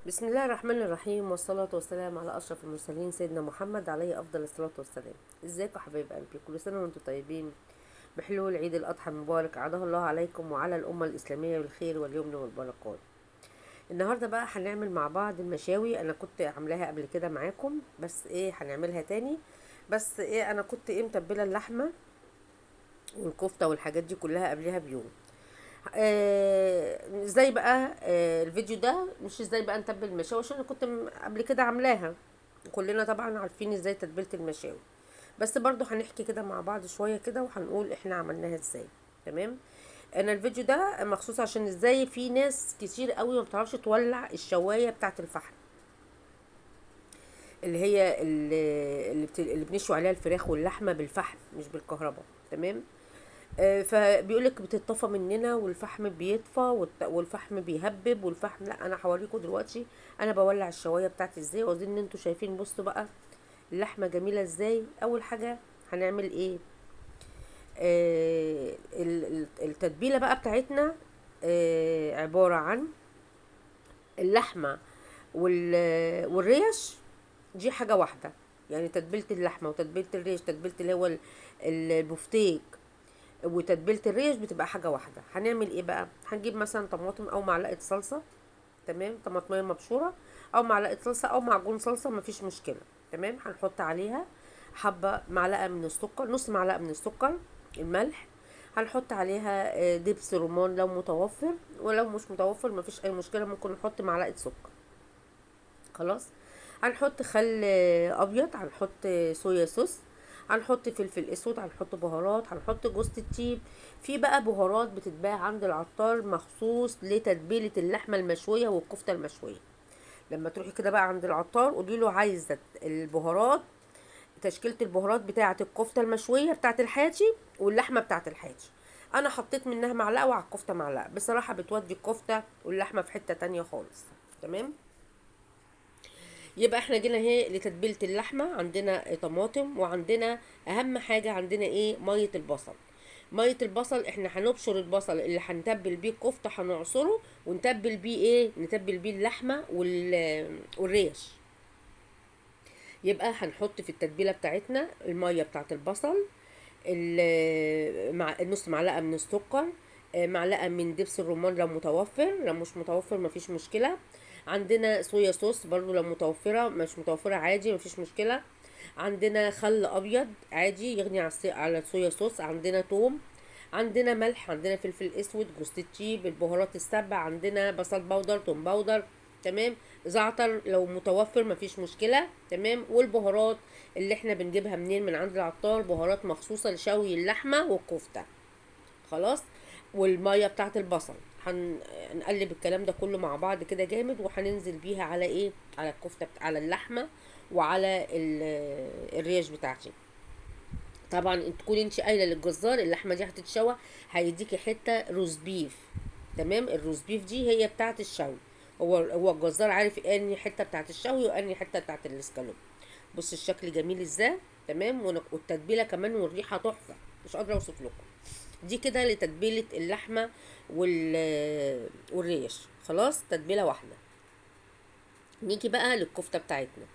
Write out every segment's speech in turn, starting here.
بسم الله الرحمن الرحيم، والصلاة والسلام على أشرف المرسلين سيدنا محمد عليه أفضل الصلاة والسلام. ازيكم يا حبايب قلبي؟ كل سنة وانتم طيبين بحلول عيد الأضحى المبارك، أعاده الله عليكم وعلى الأمة الإسلامية بالخير واليمن والبركات. النهاردة بقى هنعمل مع بعض المشاوي. أنا كنت عاملاها قبل كده معاكم، بس هنعملها تاني. بس أنا كنت متبلة اللحمة والكفتة والحاجات دي كلها قبلها بيوم. ازاي بقى، الفيديو ده مش ازاي بقى نتبل المشاوي، عشان انا كنت قبل كده عاملاها، كلنا طبعا عارفين ازاي تتبيله المشاوي، بس برضو هنحكي كده مع بعض شوية كده وهنقول احنا عملناها ازاي. تمام. انا الفيديو ده مخصوص عشان ازاي في ناس كتير قوي ما بتعرفش تولع الشوايه بتاعه الفحم، اللي هي اللي بنشوي عليها الفراخ واللحمة بالفحم مش بالكهرباء. تمام. فبيقولك بتطفى مننا والفحم بيطفى والفحم بيهبب والفحم، لا انا هوريكم دلوقتي انا بولع الشوايه بتاعتي ازاي، واظن ان انتوا شايفين. بصوا بقى اللحمة جميلة ازاي. اول حاجة هنعمل ايه؟ التتبيله بقى بتاعتنا، عبارة عن اللحمة والريش، دي حاجة واحدة. يعني تتبيله اللحمة وتتبيله الريش، تتبيله اللي هو البفتيك وتتبيله الريش بتبقى حاجة واحدة. هنعمل ايه بقى؟ هنجيب مثلا طماطم او معلقه صلصه، تمام، طماطميه مبشوره او معلقه صلصه او معجون صلصه، مفيش مشكلة. تمام. هنحط عليها حبه معلقه من السكر، نص معلقه من السكر، الملح، هنحط عليها دبس رمان لو متوفر، ولو مش متوفر مفيش اي مشكلة، ممكن نحط معلقه سكر. خلاص. هنحط خل ابيض، هنحط صويا صوص، هنحط فلفل اسود، هنحط بهارات، هنحط جوز الطيب. في بقى بهارات بتتباع عند العطار مخصوص لتتبيله اللحمة المشويه والكفته المشويه. لما تروحي كده بقى عند العطار قولي له عايزه البهارات، تشكيله البهارات بتاعه الكفتة المشويه بتاعه الحاتي واللحمة بتاعه الحاتي. انا حطيت منها معلقه وعلى الكفتة معلقه، بصراحة بتودي الكفتة واللحمة في حتة تانية خالص. تمام. يبقى احنا جينا اهي لتتبيله اللحمة، عندنا طماطم، وعندنا اهم حاجة عندنا ايه؟ مية البصل. مية البصل احنا هنبشر البصل اللي هنتبل بيه الكفتة، هنعصره ونتبل بيه ايه؟ نتبل بيه اللحمة والريش. يبقى هنحط في التتبيله بتاعتنا المية بتاعت البصل، مع نص معلقه من السكر، معلقه من دبس الرمان لو متوفر، لو مش متوفر مفيش مشكلة. عندنا صويا صوص برضو لو متوفرة، مش متوفرة عادي مفيش مشكلة. عندنا خل ابيض عادي يغني على الصويا صوص. عندنا توم، عندنا ملح، عندنا فلفل اسود، جوز الطيب، البهارات السبع، عندنا بصل powder، توم powder، تمام، زعتر لو متوفر مفيش مشكلة. تمام. والبهارات اللي احنا بنجيبها منين؟ من عند العطار، بهارات مخصوصة لشوي اللحمة والكفته. خلاص. والمية بتاعت البصل هنقلب الكلام ده كله مع بعض كده جامد، وهننزل بيها على ايه؟ على الكفتة على اللحمة وعلى الريش بتاعتي. طبعا انت تكوني انت قايله للجزار اللحمة دي هتتشوى، هيديكي حتة roast beef. تمام. ال roast beef دي هي بتاعت الشوي، هو الجزار عارف انهي حتة بتاعت الشوي وانهي حتة بتاعت الاسكالوب. بص الشكل جميل ازاي. تمام. والتتبيله كمان والريحه تحفة، مش قادرة اوصف لكم. دي كده لتتبيله اللحمة والريش. خلاص، تتبيله واحدة. نيجي بقى للكفته بتاعتنا.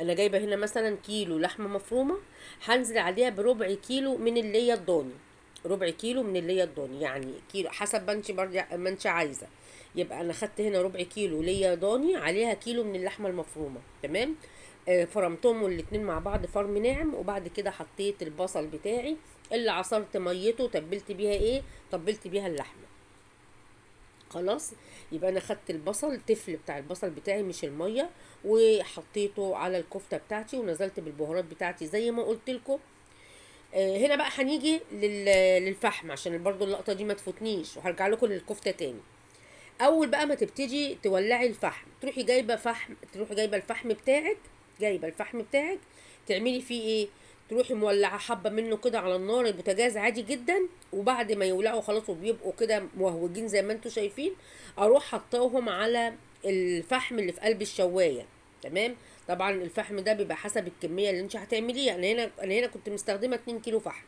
انا جايبه هنا مثلا كيلو لحمه مفرومه، هنزل عليها بربع كيلو من اللي هي الضاني، ربع كيلو من اللي هي الضاني، يعني كيلو حسب ما انت برضه ما انت عايزه. يبقى انا خدت هنا ربع كيلو ليا ضاني عليها كيلو من اللحمة المفرومه. تمام. فرمتهم الاتنين مع بعض فرم ناعم، وبعد كده حطيت البصل بتاعي اللي عصرت ميته وتبلت بيها ايه؟ تبلت بيها اللحمة. خلاص. يبقى انا خدت البصل، التفل بتاع البصل بتاعي مش المية، وحطيته على الكفتة بتاعتي، ونزلت بالبهارات بتاعتي زي ما قلت لكم. هنا بقى هنيجي للفحم عشان برضو اللقطة دي ما تفوتنيش، وهرجع لكم للكفته تاني. اول بقى ما تبتدي تولعي الفحم، تروحي جايبه فحم، تروحي جايبه الفحم بتاعك، جايبه الفحم بتاعك تعملي فيه ايه؟ تروحي مولعه حبه منه كده على النار البوتاجاز عادي جدا، وبعد ما يولعوا خلاص وبيبقوا كده موهوجين زي ما انتم شايفين، اروح حطاهم على الفحم اللي في قلب الشوايه. تمام. طبعا الفحم ده بيبقى حسب الكمية اللي انت هتعمليها. انا هنا كنت مستخدمة 2 كيلو فحم.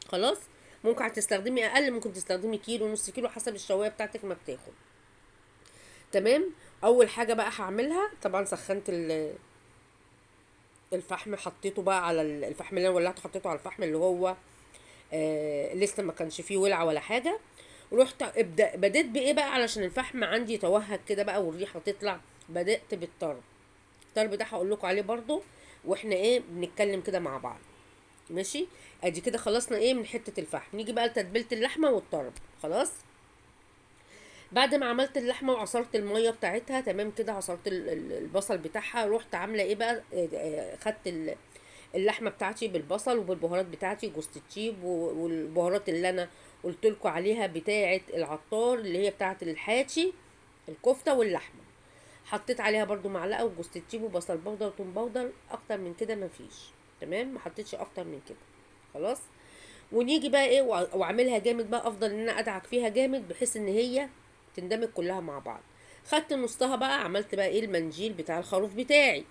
خلاص. ممكن هتستخدمي اقل، ممكن تستخدمي كيلو، نص كيلو، حسب الشوايه بتاعتك ما بتاخد. تمام. اول حاجة بقى هعملها، طبعا سخنت الفحم، حطيته بقى على الفحم اللي انا ولعته، حطيته على الفحم اللي هو لسه ما كانش فيه ولعه ولا حاجة. رحت بديت بايه بقى علشان الفحم عندي يتوهج كده بقى والريحه تطلع، بدات بالطرب. الطرب ده هقول لكم عليه برضو واحنا ايه بنتكلم كده مع بعض، ماشي. ادي كده خلصنا ايه من حتة الفحم. نيجي بقى لتتبيله اللحمة والطرب. خلاص بعد ما عملت اللحمة وعصرت المية بتاعتها تمام كده، عصرت البصل بتاعها، رحت عامله ايه بقى، خدت اللحمة بتاعتي بالبصل وبالبهارات بتاعتي، جوز الطيب والبهارات اللي انا قلت لكم عليها بتاعه العطار اللي هي بتاعه الحاتي الكفتة واللحمة، حطيت عليها برده معلقه وجوز الطيب وبصل بودر وتوم بودر، اكتر من كده مفيش. تمام، ما حطيتش اكتر من كده. خلاص ونيجي بقى ايه واعملها جامد بقى، افضل ان انا ادعك فيها جامد بحيث ان هي تندمج كلها مع بعض. خدت نصها بقى، عملت بقى ايه المنجيل بتاع الخروف بتاعي.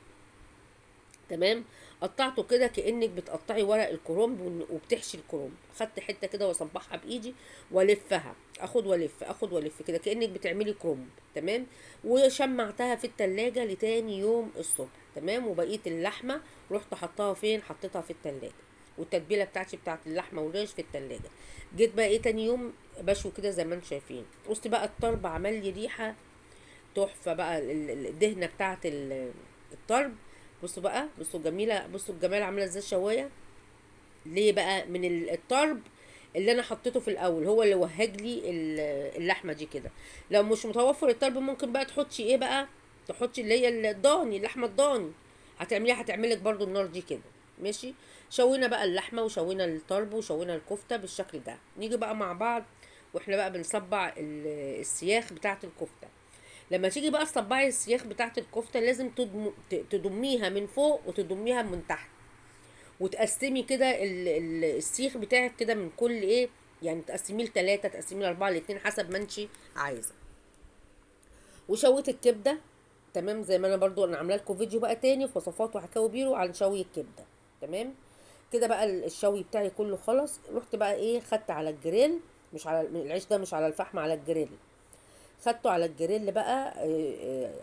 تمام، قطعته كده كأنك بتقطعي ورق الكرنب وبتحشي الكرنب. خدت حتة كده واصبعها بايدي والفها، اخد والف اخد والف كده كأنك بتعملي كرنب. تمام، وشمعتها في التلاجة لتاني يوم الصبح. تمام، وبقية اللحمة رحت حطاها فين؟ حطيتها في التلاجة، والتتبيله بتاعتي بتاعت اللحمة والريش في التلاجة. جيت بقى ايه تاني يوم بشوي كده زي ما انتم شايفين. بصي بقى الطرب عمل لي ريحه تحفة بقى، الدهنه بتاعت الطرب. بصوا بقى، بصوا جميلة، بصوا الجمال عامله ازاي الشوايه. ليه بقى؟ من الطرب اللي انا حطيته في الاول هو اللي وهج لي اللحمة دي كده. لو مش متوفر الطرب ممكن بقى تحطي ايه بقى، تحطي اللي هي الضاني، اللحمة الضاني هتعمليها، هتعملك برضو النار دي كده. ماشي، شوينا بقى اللحمة وشوينا الطرب وشوينا الكفتة بالشكل ده. نيجي بقى مع بعض واحنا بقى بنصبع السياخ بتاعه الكفتة. لما تيجي بقى تصبعي السياخ بتاعه الكفتة لازم تضميها من فوق وتضميها من تحت، وتقسمي كده السيخ بتاعك كده من كل ايه، يعني تقسميه لتلاتة، تقسميه لأربعة، لاتنين، حسب ما انت عايزة. وشويت الكبدة تمام زي ما انا برضو انا عامله لكم فيديو بقى تاني في وصفات وحكاوي بيرو عن شوي الكبدة. تمام كده بقى الشوي بتاعي كله خلص. رحت بقى ايه، خدت على الجريل، مش على العيش ده، مش على الفحم، على الجريل. خدته على الجريل بقى،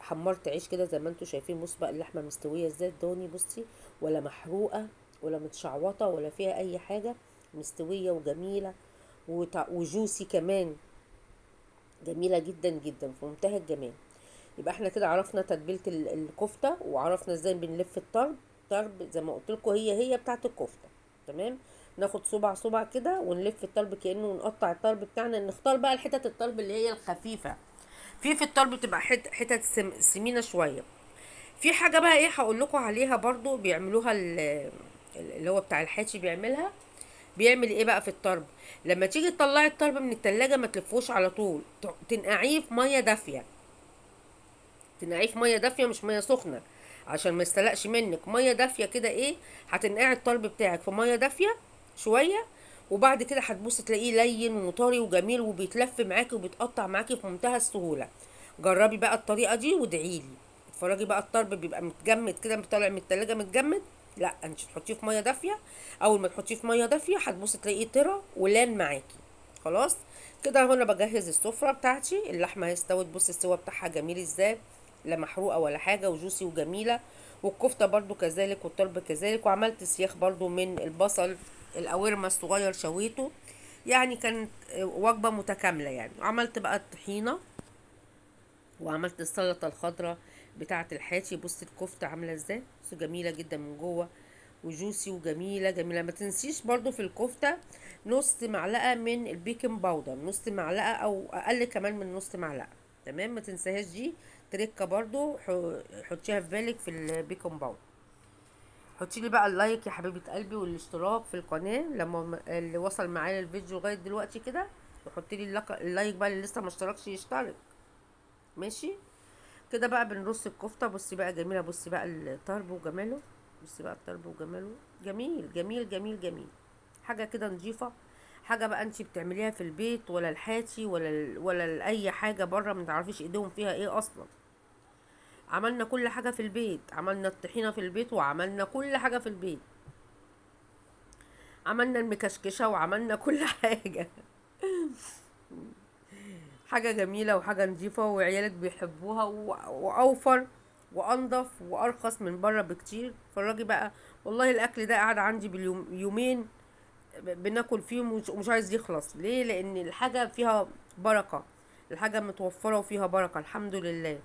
حمرت عيش كده زي ما انتم شايفين. بصوا بقى اللحمة مستوية ازاي الضاني، بصي ولا محروقة ولا متشعوطه ولا فيها اي حاجة، مستوية وجميلة وجوسي كمان، جميلة جدا جدا في منتهى الجمال. يبقى احنا كده عرفنا تتبيله الكفتة، وعرفنا ازاي بنلف الطرب. الطرب زي ما قلت لكم هي بتاعه الكفتة. تمام، ناخد صبع صبع كده ونلف الطرب كانه، ونقطع الطرب بتاعنا. نختار بقى الحتت الطرب اللي هي الخفيفة، في الطرب بتبقى حتت سمينه شوية. في حاجة بقى ايه هقول لكم عليها برضو بيعملوها اللي هو بتاع الحاتي بيعملها. بيعمل ايه بقى في الطرب؟ لما تيجي تطلعي الطرب من التلاجة ما تلفوش على طول، تنقعيه في مية دافيه، تنقعيه في مية دافيه مش مية سخنة عشان ما يستلقش منك. مية دافيه كده ايه، هتنقعي الطرب بتاعك في مية دافيه شوية، وبعد كده هتبصي تلاقيه لين وطري وجميل وبيتلف معاكي وبيتقطع معاكي في منتهى السهولة. جربي بقى الطريقة دي وادعيلي. اتفرجي بقى الطرب بيبقى متجمد كده، طالع من التلاجة متجمد، لا انت تحطيه في مية دافيه. اول ما تحطيه في مية دافيه هتبصي تلاقيه طرى ولان معاكي. خلاص كده اهو انا بجهز السفرة بتاعتي. اللحمة اهي استوت، بصي السوا بتاعها جميل ازاي، لا محروقة ولا حاجة، وجوسي وجميلة. والكفته برضو كذلك، والطرب كذلك. وعملت سياخ برضو من البصل القوارمه الصغير شويته، يعني كانت وجبة متكاملة يعني. وعملت بقى الطحينه، وعملت السلطة الخضراء بتاعه الحاتي. بصي الكفتة عامله ازاي، بصي جميلة جدا من جوه وجوسي وجميلة جميلة. ما تنسيش برضو في الكفتة نص معلقه من البيكنج باودر، نص معلقه او اقل كمان من نص معلقه. تمام، ما تنساهاش دي تركه برضو، حطيها في بالك في البيكنج باودر. حطي لي بقى اللايك يا حبيبه قلبي والاشتراك في القناة لما اللي وصل معايا الفيديو لغاية دلوقتي كده، وحطي لي اللايك بقى اللي لسه ما اشتركش يشترك. ماشي كده بقى بنرص الكفتة. بصي بقى جميلة، بصي بقى الطرب وجماله، بصي بقى الطرب وجماله، جميل جميل جميل جميل. حاجة كده نظيفة، حاجة بقى انتي بتعمليها في البيت ولا الحاتي ولا اي حاجة بره ما تعرفيش ايديهم فيها ايه اصلا. عملنا كل حاجة في البيت، عملنا الطحينه في البيت، وعملنا كل حاجة في البيت، عملنا المكشكشه وعملنا كل حاجة. حاجة جميلة وحاجه نظيفة وعيالك بيحبوها، واوفر وانضف وارخص من بره بكتير. اتفرجي بقى، والله الاكل ده قعد عندي باليوم يومين بناكل فيهم ومش عايز يخلص. ليه؟ لان الحاجة فيها بركة، الحاجة متوفرة وفيها بركة الحمد لله.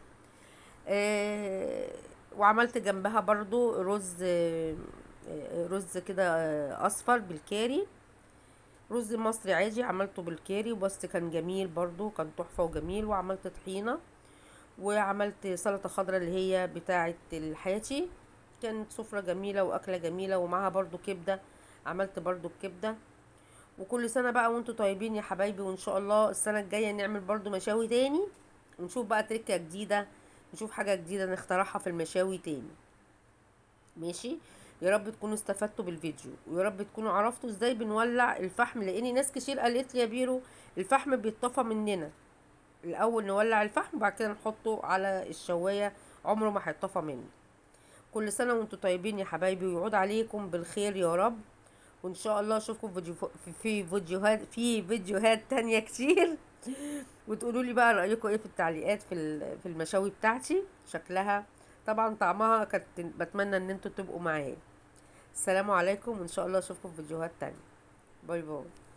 وعملت جنبها برضو رز كده، اصفر بالكاري، رز مصري عادي عملته بالكاري، بس كان جميل برضو، كان تحفة وجميل. وعملت طحينه، وعملت سلطة خضراء اللي هي بتاعه الحياتي. كانت سفره جميلة واكله جميلة، ومعها برضو كبده، عملت برضو الكبده. وكل سنة بقى وانتوا طيبين يا حبايبي، وان شاء الله السنة الجاية نعمل برضو مشاوي تاني، ونشوف بقى تركه جديدة، نشوف حاجة جديدة نخترعها في المشاوي تاني. ماشي، يا رب تكونوا استفدتوا بالفيديو، ويا رب تكونوا عرفتوا ازاي بنولع الفحم، لان ناس كتير قالت لي يا بيرو الفحم بيتطفى مننا. الاول نولع الفحم وبعد كده نحطه على الشوايه، عمره ما هيتطفى مني. كل سنة وانتوا طيبين يا حبايبي، ويعود عليكم بالخير يا رب. وان شاء الله اشوفكم في فيديوهات تانية كتير، وتقولوا لي بقى رايكم ايه في التعليقات في المشاوي بتاعتي، شكلها طبعا طعمها كانت، بتمنى ان انتوا تبقوا معايا. السلام عليكم، وان شاء الله اشوفكم في فيديوهات تانية. bye bye.